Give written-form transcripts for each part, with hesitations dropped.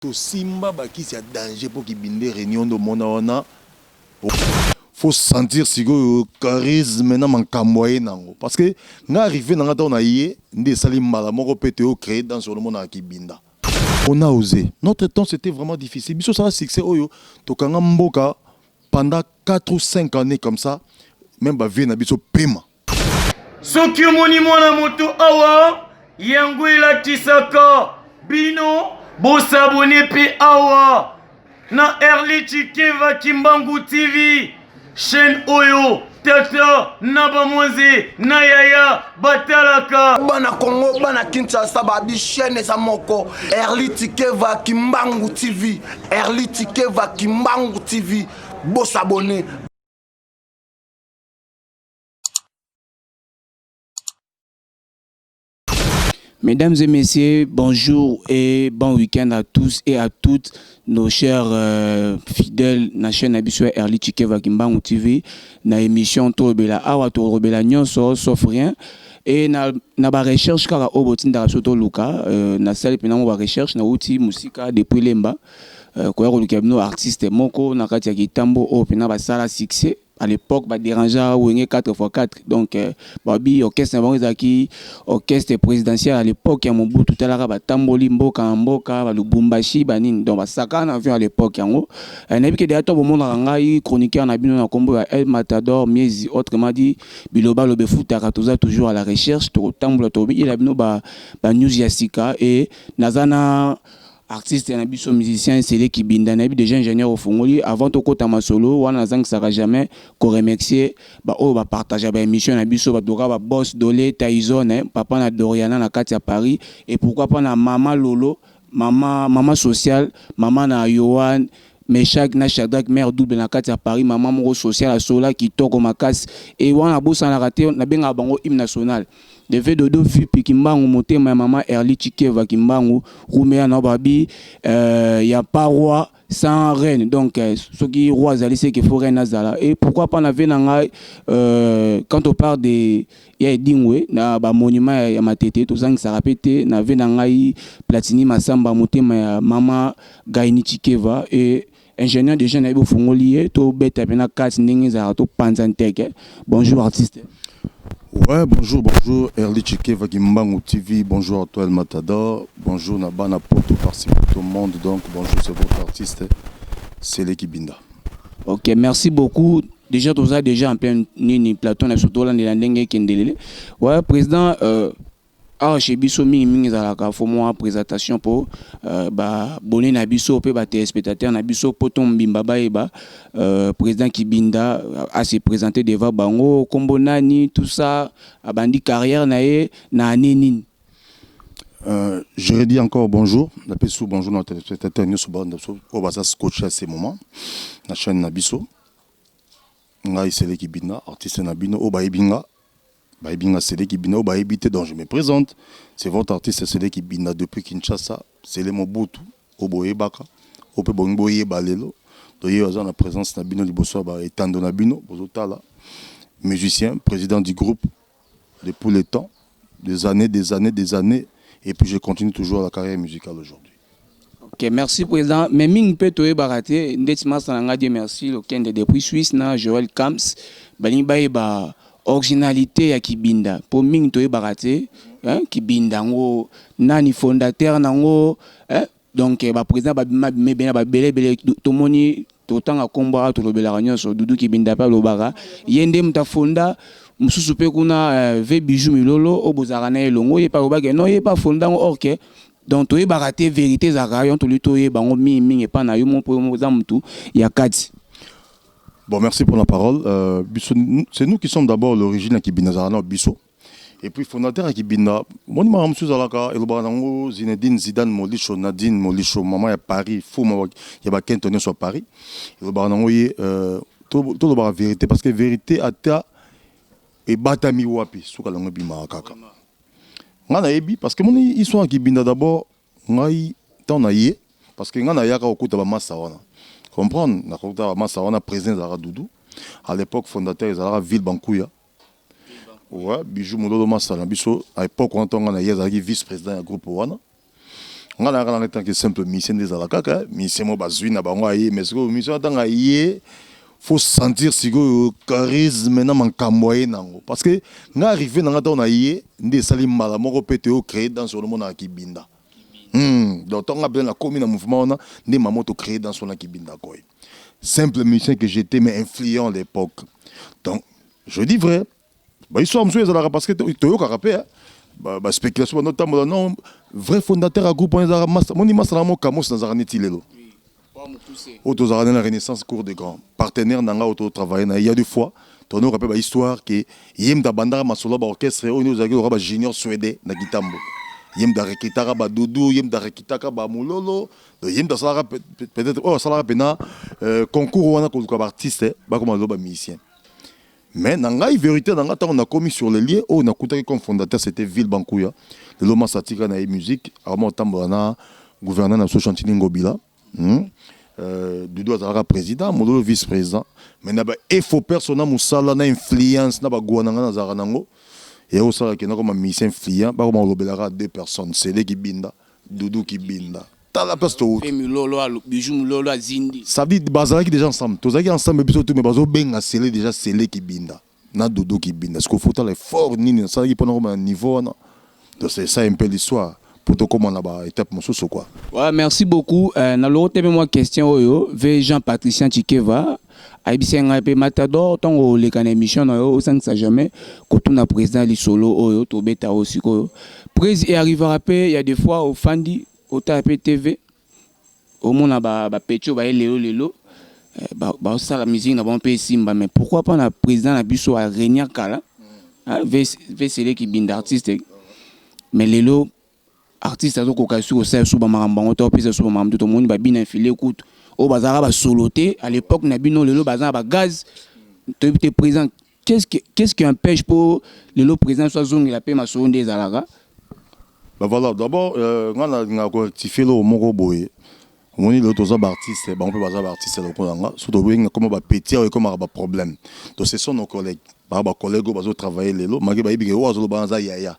Tosimba bakisi ya danger po kibinde reunion nde omona wana faut sentir sikoyo charisme na makambo aye nango parce que nga arrive na nga ntango na ye nde esali mbala moko pe toyo créer danse wana omonaka kibinda. On a osé. Notre temps c'était vraiment difficile. Biso sala succès oyo tokanga mboka pendant 4 ou 5 années comme ça même ba vieux na biso pema. Soki omoni mwana moto awa, yango elakisaka bino bosabone mpe awa na Erly Tshikeva Kimbangu TV, chaîne oyo tata na bamwanze na yaya batalaka. Bana Congo, bana Kinshasa, babi chaîne eza moko Erly Tshikeva Kimbangu TV, Erly Tshikeva Kimbangu TV, bosabone. Mesdames et messieurs, bonjour et bon week-end à tous et à toutes nos chers fidèles na chaîne na biso ya Erly Tshikeva Kimbangu TV na émission Tolobela awa tolobela nyonso sauf rien et na ba recherche kaka oyo botindaka biso toluka nasali mpenza ngo ba recherche nauti mosika depuis Lemba koya kolukela bino artiste moko na kati ya Kitambo oyo mpenza basala succès. À l'époque ba derangea Wenge 4x4 donc babi orchestre na bango ezalaki orchestre présidentiel à l'époque ya Mobutu. Talaka batamboli mboka na mboka ba Lubumbashi banini, donc basaka na avion à l'époque yango. Nayebi ke deya to bomonaka ngai chroniqueur na bino na kombo ya El Matador Miezi, autrement dit biloba lobe futaka. Toza toujours à la recherche, tokotambola tobiyela bino ba news ya sika et naza na artiste na biso musicien Sele Kibinda. Nayebi déjà ingénieur ofongoli. Avant tokota masolo wana, nazangisaka jamais koremercier baoyo bapartage baémission na biso, bato kaka baboss Dole Taizone, papa na Doriana na kati ya Paris, et pourquoi pas na mama Lolo, mama sociale, mama na Yohan Meshak na Shadrack, mère double na kati ya Paris, mama moko sociale asola kitoko makasi. E wana abosanaka te, nabengaka bango hymne national de Dodo Vipi Kimbangu, motema ya mama Erli Chikeva Kimbangu rumea na babi ya pas roi sans reine. Donc soki roi azali, c'est qu'il faut reine azala. Et pourquoi pas na ve na ngai quand on parle de ya Edingwe na bamonument ya Matete, tozangisaka mpe te na ve na ngai Platini Masamba, motema ya mama Gaini Chikeva. Et ingénieur déjà nayebi ofongoli ye, tobeta mpe na kati ndenge ezalaka, topanza nteke. Bonjour artiste. Ouais, bonjour, bonjour, Erly Chikeva Kimbangu TV, bonjour à toi El Matador, bonjour Nabana Poto, par-ci tout le monde, donc bonjour, c'est votre artiste, Sele Kibinda. Ok, merci beaucoup. Déjà, toza déjà en plein nini plateau na surtout là ndenge ekendelele. Ouais, président, awa chez biso mingimingi ezalaka fo mwa présentation mpo babone na biso mpe batéléspectateur na biso mpo to mbimba bayeba président Kibinda ase présenter devant bango, kombo nani, tout ça, abandi carrière na ye na année nini? Je redis encore bonjour. Napesi bonjour na téléspectateur nyonso oyo baza scotché à ce moment na chaîne na biso. Ngai Sele Kibinda, artiste na bino oyo bayebi nga. Bayebi nga Sele Kibinda, oyo bayebi te, donc je me présente. C'est votre artiste Sele Kibinda depuis Kinshasa, Sele Mobutu oyo boyebaka, oyo mpe bongi boyeba lelo. Donc ye aza na présence na bino liboso ya baetando na bino bozotala. Musicien, président du groupe depuis le temps, des années, des années, des années. Et puis je continue toujours la carrière musicale aujourd'hui. Ok, merci président. Mais mingi mpe toyebaka te ndeti masa na ngai Dieu merci Lokende depuis Suisse na Joël Kams balingi bayeba originalité ya Kibinda mpo mingi toyebaka te, hein, Kibinda yango nani fondateur nango, hein? Donc baprésident babima bima ebele babele ebele, tomoni totanga nkombo awa, tolobelaka nyonso. Dudu Kibinda mpe alobaka ye nde moto afonda. Mosusu mpe kuna ve Bijou Milolo oyo bozalaka na ye elongo, ye mpe alobaki non, ye mpe afonda yango. Or ke donc toyebaka te vérité ezalaka yo, toli toyeba yango mingimingi epa na yo mo mpo oza motu ya kati. Bon, merci pour la parole. C'est nous qui sommes d'abord l'origine ya Kibinda, ezalaka na biso. Et puis fondateur ya Kibinda, moni makambo mosusu ezalaka elobaka nango Zinedine Zidane Molisho, Nadine Molisho, mama ya Paris, fuma ya bakento nyonso ya Paris. Elobaka nango ye tolobaka vérité parce que vérité ata ebatami wapi, suka nango ebimaka kaka. Ngai nayebi parce que moni histoire ya Kibinda d'abord ngai ntango na ye, parce que ngai nayaka kokuta bamasa wana, comprendre, nakokuta bamasa wana. Président ezalaka Dudu à l'époque, fondateur ezalaka Ville Bankuya. Ouais, Bijou Mololo masala na biso à l'époque wana, ntango ngai na ye azalaki vice président ya groupe wana. Nga nayaka nanga tant que simple musicien nde ezala kaka musicien moko bazwi na bango aye, mais sikoyo musicien wana ntango aye, faut sentir sikoyo charisme na makambo aye nango, parce que nga arrivé na nga, ntango na ye nde esali mbala moko mpe toyo créer danse wana omonaka Kibinda. Donc ntango nga mpenza nakomi na mouvement wana nde mamo to créer danse wana Kibinda koy, simple musicien que j'étais mais influent à l'époque. Donc je dis vrai, bahistoire mosusu ezalaka parce que toyokaka mpe baspéculation bando otambola. Non, vrai fondateur ya groupe wana ezalaka masa moni masa na mo Kamos. Nazalaka neti lelo oyo tozalaka na Renaissance, cour de grand partenaire na nga oyo totravaille na ye. Ya deux fois tonoyoka mpe bahistoire ke ye moto abandaka masolo ya baorchestre oyo nde ozalaki loka bajunior Swede na Kitambo. Ye moto arekitaka badudu, ye moto arekitaka bamololo, ye moto asalaka peut-être oyo asalaka mpena concours wana koluka baartiste bakoma lelo bamusicien. Mais na ngai, vérité na ngai, ntango nakomi sur le lieu oyo nakutaki comme fondateur, c'était Ville Bankuya. Lelo masa atika na ye musique, akoma kotambola na gouverneur na biso Chantini Ngobila. Dudu azalaka président, Mololo vice président, mais na baefo perso na mosala na influence na bagwa na ngai nazalaka nango ya kosalaka nakoma musicien influent, bakoma kolobelaka deux personnes, Sele Kibinda, Dudu Kibinda. Tala place to Bijou Mulolo azindi. Ça veut dire bazalaki déjà ensemble, tozalaki ensemble biso tout, mais bazobenga Sele déjà Sele Kibinda na Dudu Kibinda. Ce qu'il faut tala effort nini nasalaki mpona koma na niveau wana. Donc c'est ça un peu l'histoire pour tokóma na baétape mosusu quoi. Ouais, merci beaucoup. Na loko te mwa question oyo ve Jean Patricien Chikeva ayebisi ngai mpe Matador, ntango oleka na émission na yo, osangisa jamais kotuna président lisolo oyo tobeta oyo sikoyo. Prise e arrivera mpe ya des fois ofandi otala mpe TV, omona bapeti oyo baye lelo lelo baosala musique na bango mpe esimba, mais pourquoi pas na président na biso arenia kala Vesele Kibinda artiste, mais lelo artiste azokoka soki kosala so bamakambo yango te, opesa so bamakambo te. Tomoni babina efile kutu oyo bazalaka basolo te à l'époque na bino, lelo baza na bagaz. Toyebi te président, qu'est-ce qui empêche mpo lelo président so azongela mpe masolo nde ezalaka? Ben voilà, d'abord nga nalingaka korectifier eloko moko boye. Omoni, lelo toza baartiste, bango mpe baza baartiste lokola nga. So tobenga koma bapeti oyo ekomaka baproblème. Donc ce sont nos collègues, baa bacollègue oyo bazotravaille lelo maki bayebi ke oyo azoloba aza yaya.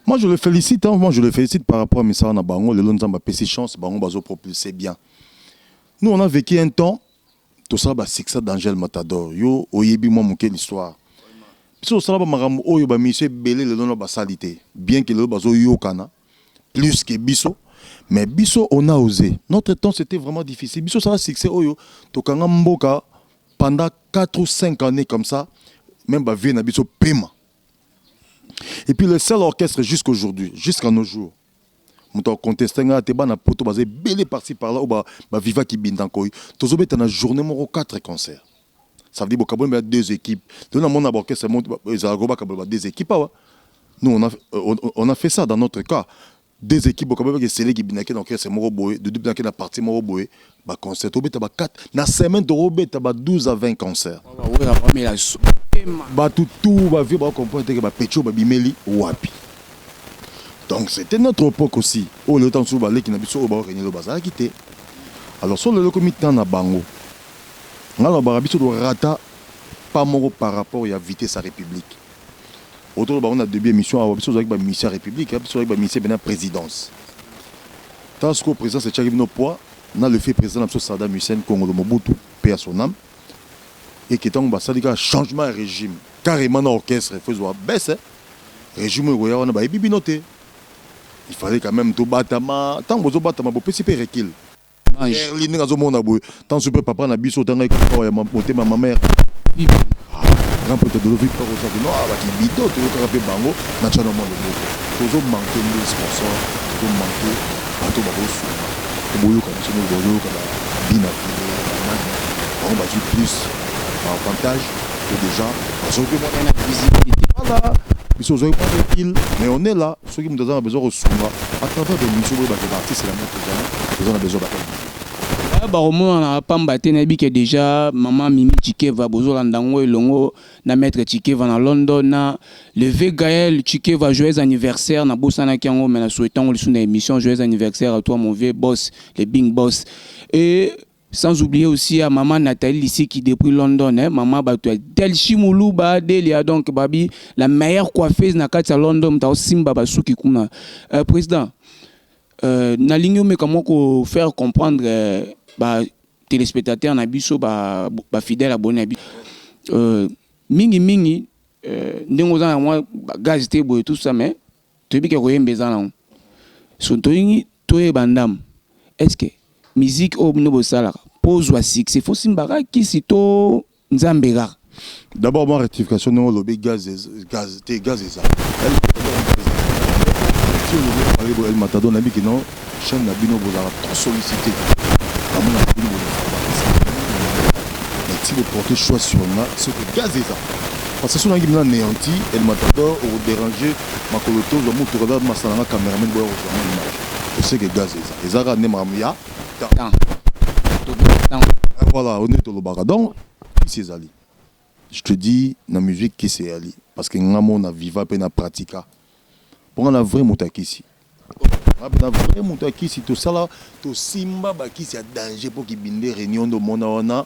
Moi je le félicite, hein, moi je le félicite par rapport à misala na bango. Lelo Nzambe apesi chance, bango bazopropulser bien. Nous, on a vécu un temps, tosala basuccès d'Angèle Matador. Yo oyebi mwa moke l'histoire. Biso tosala bamakambo oyo bamisio ebele lelo na basali te, bien que lelo bazoyokana plus que biso, mais biso on a osé. Notre temps, c'était vraiment difficile. Biso osala succès oyo tokanga mboka pendant 4 ou 5 années comme ça, même bavie na biso pema. Et puis le seul orchestre jusqu'aujourd'hui, jusqu'à nos jours, moto aconteste nga te. Bana poto baza ebele par-ci par-là oyo bavivaki Bindankoy. Tozobeta na journée moko 4 concerts, ça veut dire bokaboni ba deux équipes. To namona baorchestre ezalaka bakabola ba deux équipes. Awa nous on a fait ça dans notre cas, deux équipes. Bokaboni bake Seleki binaki na orchestre moko boye, Dudu binaki na partie moko boye. Baconcert tobeta ba 4 na semaine, tokobeta ba 12 à 20 concerts. Bato tout bavie bacomprendre te ke bapeti oyo babimeli wapi. Donc c'était notre époque aussi oyo lelo ntango mosusu baleki na biso oyo baorenye lelo bazalaki te. Alors so lelo ekomi temps na bango, nga nalobaka biso torata pas moko par rapport ya vitesse ya République oyo toloba bango na début émission awa. Biso ozalaki bamission ya République, biso ozalaki bamission pena présidence. Ntango sikoyo présidence etiaki bino poids na le fait président na biso Saddam Hussein Kongolo Mobutu, paix à son âme, eke ntango basali kaka changement ya régime carrément na orchestre, faut ezwa baisse. Régime oyo ekoya wana bayebi bino te, il fallait quand même tobatama. Ntango bozobatama, bopesi mpe recul. Erli ndenge azomona boye, ntango so mpe papa na biso otanga ya motema ma mère, grand prêtre de Lovi Pakosaki no bakibido, toyokaka mpe bango na tia na mwa loboko. Tozomanke nde sponsor, tozomanke bato bakosunga po boyoka biso ndenge bozoyoka babina file banani. Bango bazwi plus baavantage to déjà bazoki mwa visibilité. Voilà, biso ozwaki mwa recul, mais on est là. Soki moto aza na besoin kosunga à travers bémission, boyebake baartiste na moto tozali, toza na besoin ba Bakomonana pamba te. Nayebi ke déjà mama Mimi Chikeva bozolanda yango elongo na maître Chikeva na London, na le v Gaël Chikeva. Joyeux anniversaire, nabosanaki yango, mais na souhaite yango lisusu na émission. Joyeux anniversaire à toi, mon vieux boss, le big boss, et sans oublier aussi à maman Nathalie Lissiki depuis London, hein, maman bato ya Delchi Moulouba Delia, donc babi la meilleure coiffeuse na kati ya London, mta simba basuki kuna. Président, Nalingi omeka mwa ko faire comprendre ba téléspectateurs na biso, ba fidèle abonné na biso, mingi mingi ndenge oza na mwa gaz te boye, tout ça, mais toyebi ke koyemba eza nango. So tolingi toyeba ndambo: est ce que musique oyo bino bosalaka, mpo ozwa succès, faut simbaka kisi to Nzambe kaka? D'abord, moi, rectification ndenge olobi gaz, gaz te, gaz eza si olobi El Matador. Nayebi ke non, chaîne na bino bozalaka trop sollicité, namonaka bino bozalaka, mais ti boporte choix sur nga, soki gaz eza, parce que so nayaki mina anéanti El Matador, okodéranger makolo te, ozwa motuka aza masala nga cameraman, boya kozwa nga image. Je sais que gaz eza, eza kaka nde makambo ya temps. Voilà, nde tolobaka. Donc kisi ezali, je te dis, na musique kisi eyali, parce que nga mo na viva mpe na pratika mpo nga na vrai moto ya kisi, nga na vrai moto ya kisi. Tosala, tosimba bakisi ya danger mpo kibinde réunion nde omona wana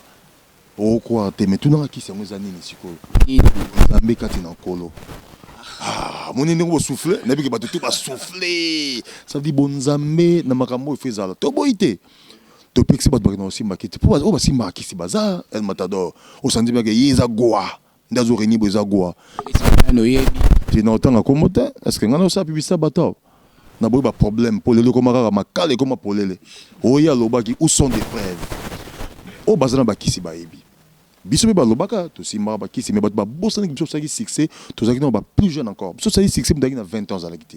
okokwara te. Mais tunanga kisi yango eza nini sikoyo? Nzambe kati na Nkolo. Ah, moni ndenge bosouffle, nayebi ke bato te basouffle. Ça veut dire bonzambe na makambo oyo fo ezala. Toboyi te, topekisi bato bakende kosimba kiti, mpo oyo basimbaka kisi baza. El Matador, osandi bake ye eza goa nde azoreni bo eza goa. Oyebi. Te, na otanga kombo te. Est ce que ngai naosala publicité bato awa? Naboyi baproblème, mpo lelo ekoma kaka makala, ekoma polele. Oyo alobaki, où sont des preuves? Oyo baza na bakisi bayebi. Biso mpe balobaka tosimbaka bakisi, mais bato babosanaki biso tosalaki succès, tozalaki na ba plus jeune encore. Biso tosali succès, moto azalaki na 20 ans azalaki te.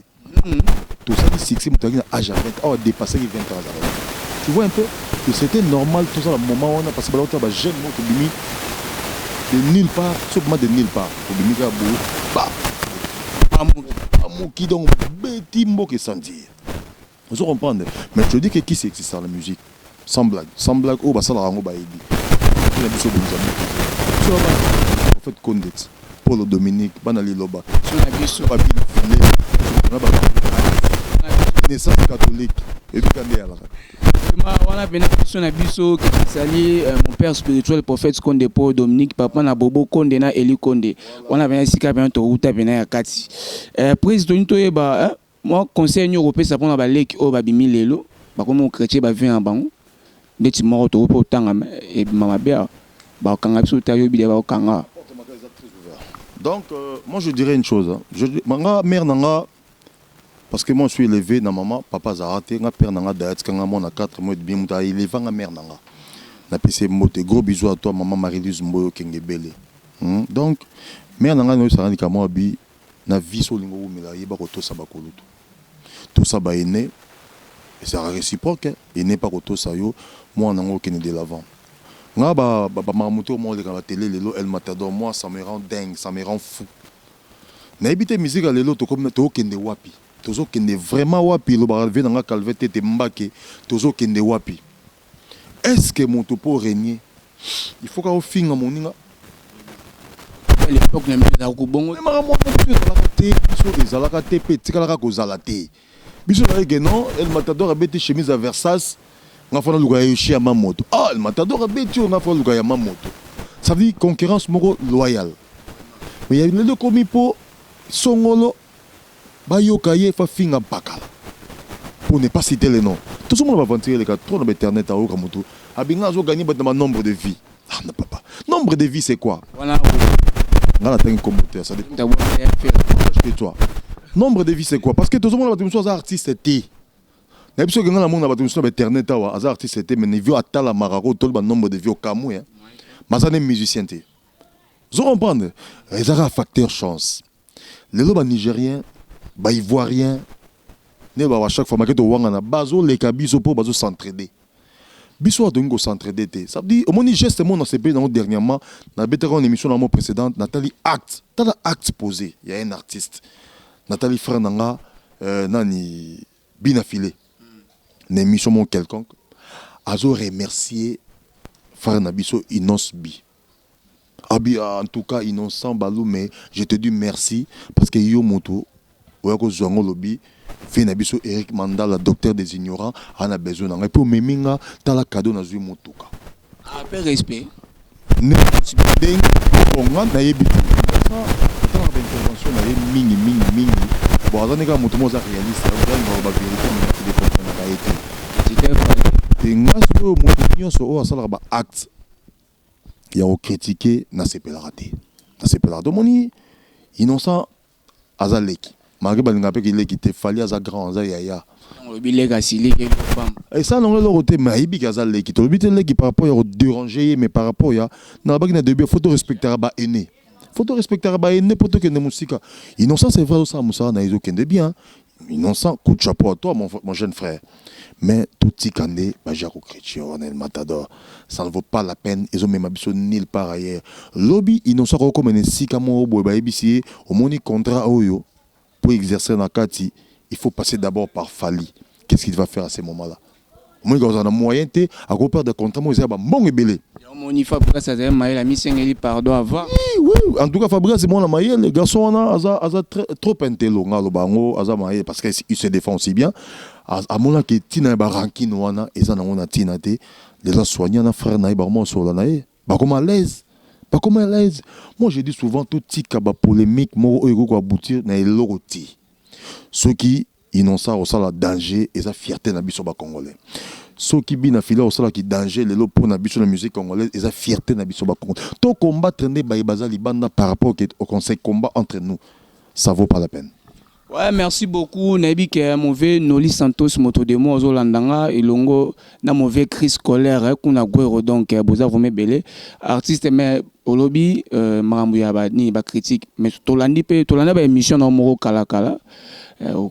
Tosali succès, moto azalaki na âge ya 20 awa dépassaki 20 ans azalaki te. Tu vois un peu que c'était normal tozala moment wana, parce que balakota bajeune moko tobimi de nulle part, so vraiment de nulle part, tobimi kaka boye ba amoki, donc beti mboka esanti, ozo comprendre. Mais je dis que qui existe dans la musique, sans blague, sans blague, oyo basalaka yango bayebi na biso. Bonzambe biso, prophète Kondet, Paul Dominique, bana liloba. Na biso. Babina file na ba naissance catholique ebika nde eyalaka. Wana pena biso na biso kesali mon père spirituel, prophète Konde Paul Dominique, papa na Bobo Konde na Eli Konde. Wana pena esika pena touta pena ya kati. Président, toyeba mwa conseil nini okopesa mpona baleki oyo babimi lelo, bakomi chrétien, bavie na bango ndeti moko tokoki mpe otanga ebima mabe awa, bakokanga biso te, ayobi de bakokanga. Donc moi, je dirais une chose, hein. Je, nga mère nanga, parce que moi, je suis élevé na maman, papa azalaka te. Nga père nanga daya tika nga mwana 4 mois et demi, moto aéleva nga mère nanga. Napesi ye mbote, gros bisou à toi, maman Marie-Lise Mboyo Kengebele. Donc mère nanga noyesaka likambo abi na vie: so olingi owumela, yeba kotosa bakolutu, tosa baene, ezalaka réciproque. Ene mpa kotosa yo, mwana nango okende de l'avant. Nga bamakambo te omwa oleka na batele lelo, El Matador, moi, ça me rend dingue, ça me rend fou. Nayebi te musique ya lelo tokokende wapi, tozokende vraiment wapi? Elobaka ve nanga Calve Tete Mbake, tozokende wapi? Est ce que moto mpo régner, il faut ka ofinga moninga? À l'époque na biso ezalaka bongo. Makambo wana biso ezalaka te, biso ezalaka te mpe etikalaka kozala te. Biso ezalaki ke non, El Matador abeti chemise ya Versace, nga fana luka ya Yoshi ya Mamoto. Ah, El Matador abeti oyo, nga fana luka ya Mamoto. Ça veut dire concurrence moko loyale. Mais ya lelo ekomi mpo songolo bayoka ye fa finga mpakala, pour ne pas citer le nom. Tozomona baventure eleka trop na bainternet, aoyoka motu abinga azoganye bato na banombre de vie. Ah na papa, nombre de vie, c'est quoi? Wana nga natangi kombo te, ça dépend que toi, nombre de vie, c'est quoi? Parce que tozomona bato mosusu aza artiste te. Nayebi soki nga namona bato mosusu na bainternet awa aza artiste te, mais niveau atalamaka ko toli banombre de vie okamwe, maza ne musicien te. Ozo comprendre, ezaka facteur chance. Lelo banigérien, baivoirien nde bawa chaque fois make towangana, bazoleka biso mpo bazosentraide. Biso awa tolingi kosentraide te. Ça veut dire omoni geste mo nasepeli nango dernièrement, nabetaka na émission na mo précédente, natali acte, tala acte posé ya un artiste. Natali frère na nga nani, Bina Filé, na émission moko quelconque, azo remercier frère na biso Innoss'B. Abi, en tout cas, Innocent Balume, je te dis merci, parce que yo moto oya kozwa yango, olobi vie na biso Eric Mandala, docteur des ignorants, aza na besoin na ngai mpe omemi nga, tala cadeau, nazwi motuka. Ape respect. Ndenge bon, nga nayebi te, atalaka baintervention na ye mingi mingi mingi. Bon, aza ndenge moto moko aza réaliste, alingaka bavérité, mais mokili ekomprenaka ye te. Critiquer Fally. Te, nga sikoyo, moto nyonso oyo asalaka baacte ya kocritiquer, nasepelaka te, nasepelaka te. Omoni, Innocent aza leki, malgré balingaka mpe keleki te. Fally aza grand, aza yaya. Olobi leki asiliki elopamba. Esala nango eloko te, mais ayebiki aza leki. Tolobi te leki par rapport ya kodéranger ye, mais par rapport ya nalobaki na début, faut torespectaka baaîné, faut torespectaka baaîné mpo tokende mosika. Innocent, c'est vrai, azosala mosala na ye, ezokende bien. Innocent, coup de chapeau à toi, mon jeune frère, mais totika nde baja kocritiquer wana. El Matador, ça ne vaut pas la peine, ezomema biso nulle part ailleurs. Lobi Innocent akokoma na esika moko boye, bayebisi ye: omoni contrat oyo, pour exercer na kati, il faut passer d'abord par Fally. Qu'est-ce qu'il va faire à ce moment-là? Omoni, kozala na moyen te, akoperdre contrat moko eza ya bambongo ebele. Omoni, Fabregas azali mayele, amisengeli pardon avant. Oui, en tout cas Fabregas mwana mayele, garçon wana aza trop intello. Nga aloba yango, aza mayele parce que il se défend aussi bien. Amonaki ntina ya barancune wana eza nango na ntina te. Lelo asoigné na frère na ye, bakoma osola na ye, bakoma à l'aise, bakoma à l'aise. Moi, je dis souvent, totika bapolémique moko oyo ekoki koaboutir na eloko te. Soki Innocent osala danger, eza fierté na biso bacongolais. Soki bina fila osalaki danger lelo mpo na biso na musique congolaise, eza fierté na biso bacongolais. To combattre nde baye baza libanda. Par rapport au conseil, combat entre nous, ça vaut pas la peine. Ouais, merci beaucoup. Nayebi ke mauvais Noli Santos moto de moi ozolanda nga elongo na mauvais Chris Colère kuna Gwero. Donc boza vraiment ebele artiste, mais olobi makambo ya ba nini, ba critique, mais tolandi mpe, tolanda ba émission na moko kala kala,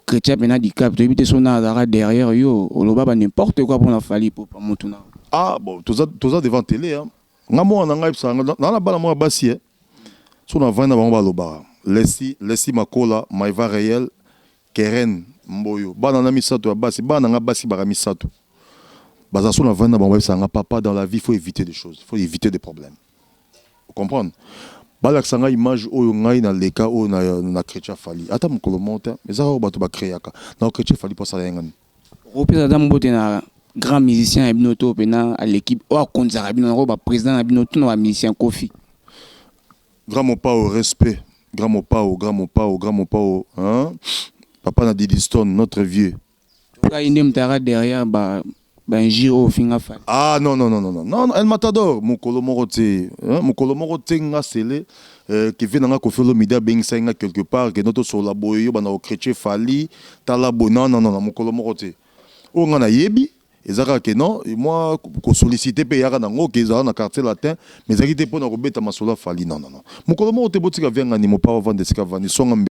chrétien mpena dicap, toyebi te so na azalaka derrière yo, oloba ba n'importe quoi mpona Fally po pa motu na. Ah bon, toza devant télé, hein. Nga mwana na ngai yebisaka nga na bana moko ya basi, so navandi na bango, balobaka lesi lesi makola maiva réel keren mboyo, bana na misato ya basi, bana na nga basi baka misato baza. So navandi na bango, bayebisaka nga: papa, dans la vie, faut éviter des choses, faut éviter des problèmes. Comprendre, balakisa ngai image oyo ngai naleka oyo na chrétien Fally ata mokolo moko te. Eza oyo bato bacréaka na chrétien Fally mpo asala ye ngani. Okopesa ata mbote na grand musicien ya bino to mpena aleki oyo akonzaka bino yango, baprésident na bino to na bamusicien, Kofi. Grand Mopao, respect. Grand Mopao, grand Mopao, grand Mopao, hein? Papa na Didi Stone, notre vieux. Tokai nde moto ayaka derrière ba bainjure oyo ofinga Fally. Ah non, non, non, non, non, non, El Matador, mokolo moko te, hein? Mokolo moko te. Nga sele ke vie na nga, Kofi Olomide abengisaki nga quelque part ke no tosolola boye, yo banda kochrétien Fally, tala boye. Non, non, non, non, mokolo moko te. Oyo nga nayebi eza kaka ke non, moi kosollicite mpe eyaka nango ke ezala na Quartier Latin, mais ezalaki te mpona kobeta masolo ya Fally. Non, non, non, mokolo moko te. Botika vie ngani, mopa avanda esika avandi songa mbeli.